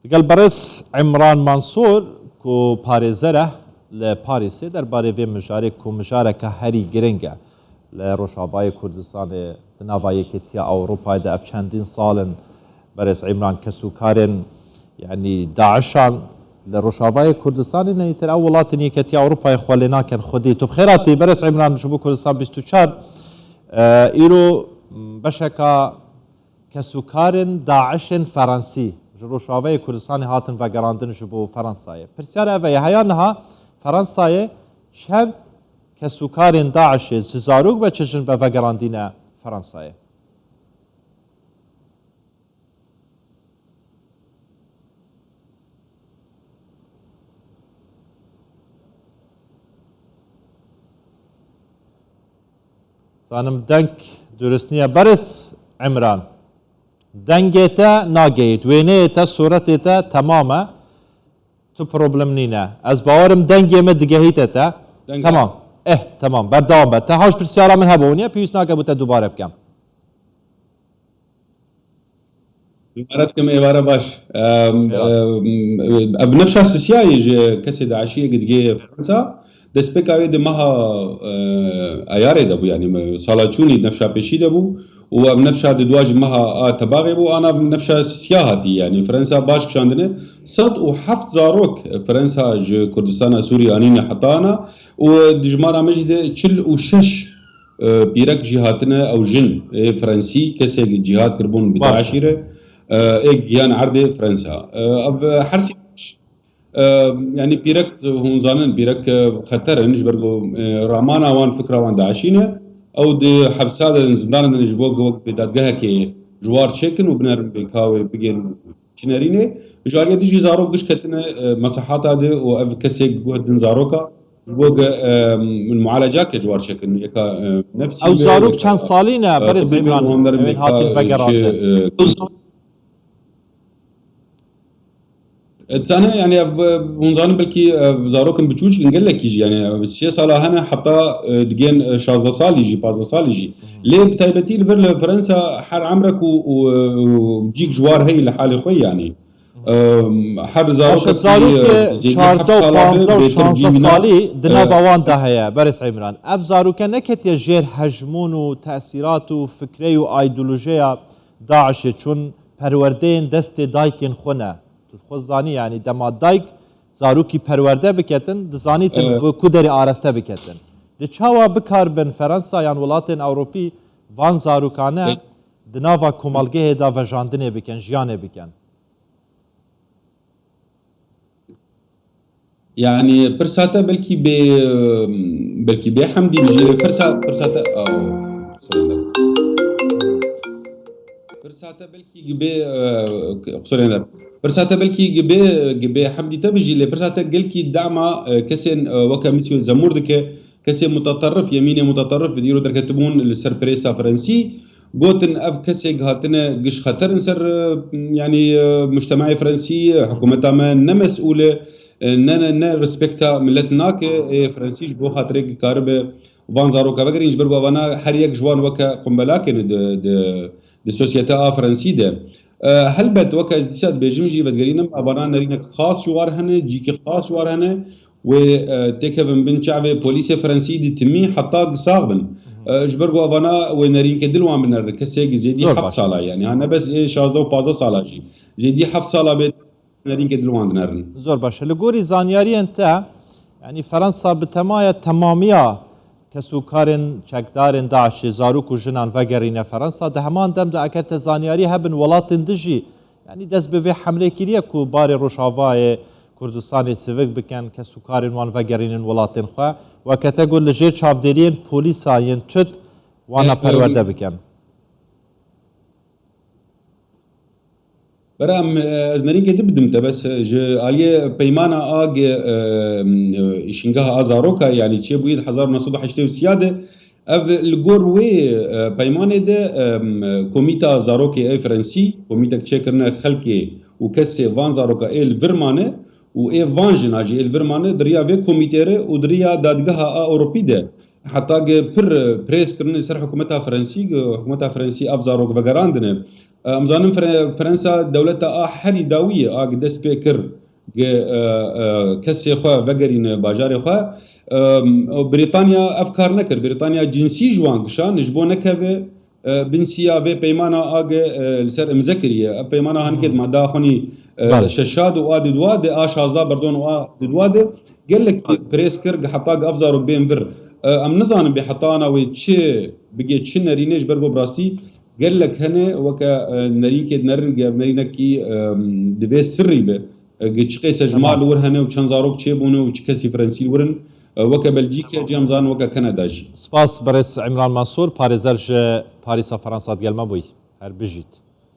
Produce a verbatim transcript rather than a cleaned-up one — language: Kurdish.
Digel berêz Îmran Mansûr ku parêzer e li Parîsê derbarê vê mijarê ku mijareke herî giring e li Rojavayê Kurdistanê, di nava Yeketiya Ewropayê de ev çendîn sal in berêz Îmran kesûkarên, yanî DAIŞan li Rojavayê Kurdistanê, neytir ew welatên Yeketiya Ewropayê xwe lê nakin xwedî. Tu bi xêr hatî berêz Îmran ji bo Kurdistan bîst û çar. E, îro beşeka kesûkarên DAIŞên Fransî ji Rojavayê Kurdistanê hatin vegerandin ji bo Fransayê. Pirsyar ev e, heya niha Fransayê çend kesûkarên DAIŞê çi zarok ve çi jin ve vegerandîne Fransayê? Zanim deng durust niye. Berêz Emran. Dengê te nageyît, wêneyê te, sûretê te temam e. Tu problem nîne. Ez bawerim dengê me digehîte te. Deng Temam. Eh, temam. Berdewam be. Te haş pirsyara min hebûniye, pêwîst nake bo te dubare bikem. Mibaret kim, êvara baş. Em, Ya. em, ev nefşa sisiyayê ji kesê DAIŞiyê digê Fransa, destpêka wê di meha, e, Eyarê de bû, yanî me-, sala çûnî nefşa pêşî de bû û ev nefşa di dua ji meha a Tebaxê bû, ana nefşa sisiya hatî, yanî Fransa baş kişandine. Sed û heft zarok Fransa ji Kurdistana Sûriyê anîne heta ana û dijmara me jî de çil û şeş e, pîrek jî hatine, ew jin ê Fransî, kesek cîhad kiribûn bi Baş. DAIŞî re, e, ê giyan erdê Fransa. E, ev her sî, e, yanî pîrek, hûn zanin, pîrek, e, xeter in, ji ber ku, e, ramana wan, fikra wan DAIŞî ne. Ew di hepsa de, zindan de ne, ji bo ku wek bi dadgehekê ji war çêkin û binerin bê kawê bigên çi nerînê. Ji aliyê dijî zarok giş ketine, e, mesahata de û ev kesê guh din zaroka. Ji bo ge, e, min mualecake ji war çekin. Yeka, e, nefsî Ew me, zarok yeka, çend salî ne, e, berêz tibî me Îmran? Wan derin Ew ên yeka, hatin e, vegerandin. Çi, e, e, zane, yani, ev, e, hûn zanin belkî, e, zarokin biçûçik in gelekî jî, yani, e, sê sala hene heta, e, digên, e, şazdeh salî jî, pazdeh salî jî. Hı hı. Lê bi taybetî li vir li Fransa her emrek û, û, û cîk ji war heyî li halê xwe, yani. Em, her Baş e, zarokekî, zarokê e, zêdî çardeh heft û sala be, panzdeh û bêtir şazdeh cî mina, salî di e, nava wan de heye, berêz Îmran. Ev zaroke neketiye jêr hejmûn û tesîrat û fikrey û aydolojiya DAIŞê, çûn perwerdeyên destê dayikên xwe ne. Tu xwe zanî, yanî dema dayik zarokî perwerde biketin, dizanîtin Evet. bi ku derê areste biketin. Di çawa bikaribin Fransa yan welatên Ewropî van zarokane Evet. di nava komelgehê de vejandinê bikin, jiyanê bikin? Yani pirsa te belkî bê, belkî bê hemdî bijî lê pirsa, pirsa te, aw, sorry. Pirsa te belkî gibê, e, sorry, ne. Pirsa te belkî gibê, gibê hemdî te bijî lê pirsa te gelkî dema, e, kesên, e, weke Misyo Zemûr dike, kesê mutaterrif, yemînê mutaterrif, bi dîro derketibûn li ser prêsa Fransî. Gotin ev kesek hatine giş xeter in ser, e, yanî, e, mujtemaê Fransî, e, hikûmeta me ne mesûl e, e, ne, ne, ne respekta milet nake, ê Fransî ji bo xatirê karibe van zaroka vegerîn, ji ber ku evana her yek ji wan weke qumbelakê ne di, di, di sosyete a Fransî de. E, helbet weke ez dîsa dibêjim jî vedigerînim, evana nerînek xas ji war hene, cîkê xas ji war hene, wê, e, têkevin bin çavê polîsê Fransî di timî heta gisax bin. Mhm. E, ji ber ku evana wê nerînke dil wan binerin, kesek zêdî Zor heft baş. sala, yani, ha, ne bes ê şazdeh û pazdeh sala jî. Zêdî heft sala bê nerînke dil wan dinerin. Zor baş. Li gorî zanyariyên te, yani, Fransa bi temaya temamiya kesûkarên çekdarên DAIŞê, zarok û jinan vegerîne Fransa. Di heman dem de eger te zanyarî hebin welatên dijî, yanî dest bi vê hemlê kiriye ku barê Rojavayê Kurdistanê sivik bikin, kesûkarên wan vegerînin welatên xwe. Weke te got li jêr çavdêriyên polîsa yên Türk wana E, e, perwerde bikin. Bera em, e, ez nerînkê din bidim te, bes, e, ji aliyê peymana a ge, e, e, îşingeha a zaroka, yanî çêbûyî di hezar û neh sed û heştê û sê de, ev li gor wê, e, peymanê de, e, komîta zarokê ê Fransî, komîtek çêkirine xelkê û kesê van zaroka ê li vir mane û ê van jina jî ê li vir mane di riya vê komîtê re û di riya dadgeha a Ewropî de heta ge pir, e, prês kirine ser hikûmeta Fransî, ge hikûmeta Fransî ev zarok vegerandine. Em zanin Fre- Fransa dewleta a herî dawî ye a gi dest pê kir gi e, e, kesê xwe vegerîne bajarê xwe. E, Brîtanya ev kar nekir. Brîtanya cinsî ji wan gişan ji bo nekeve e, bin siya vê peymana a gi e, li ser imze kiriye. Ev peymana hanike di madda xwenî e, Bale. Şeşa de û a di dua de a şazda berdon û a di dua de gelek pirês kir gi heta gi ev zarok bên vir. E, em nizanin bê heta ana wê çi bigê çi nerînê ji ber ku bi rastî gelek hene weke e, nerînkê dinerin ge ev nerînekî e, divê sirrî be. E, gi çi qeyse ji Tamam. mal wir hene û çend zarok çêbûne û çi kesî Frensî li wir in. E, weke Belcîke cî em zanin weke Kanada jî. Spas berêz Îmran Mansûr, parêzer ji Parîsa Fransa digel me bûyî. Her bijît.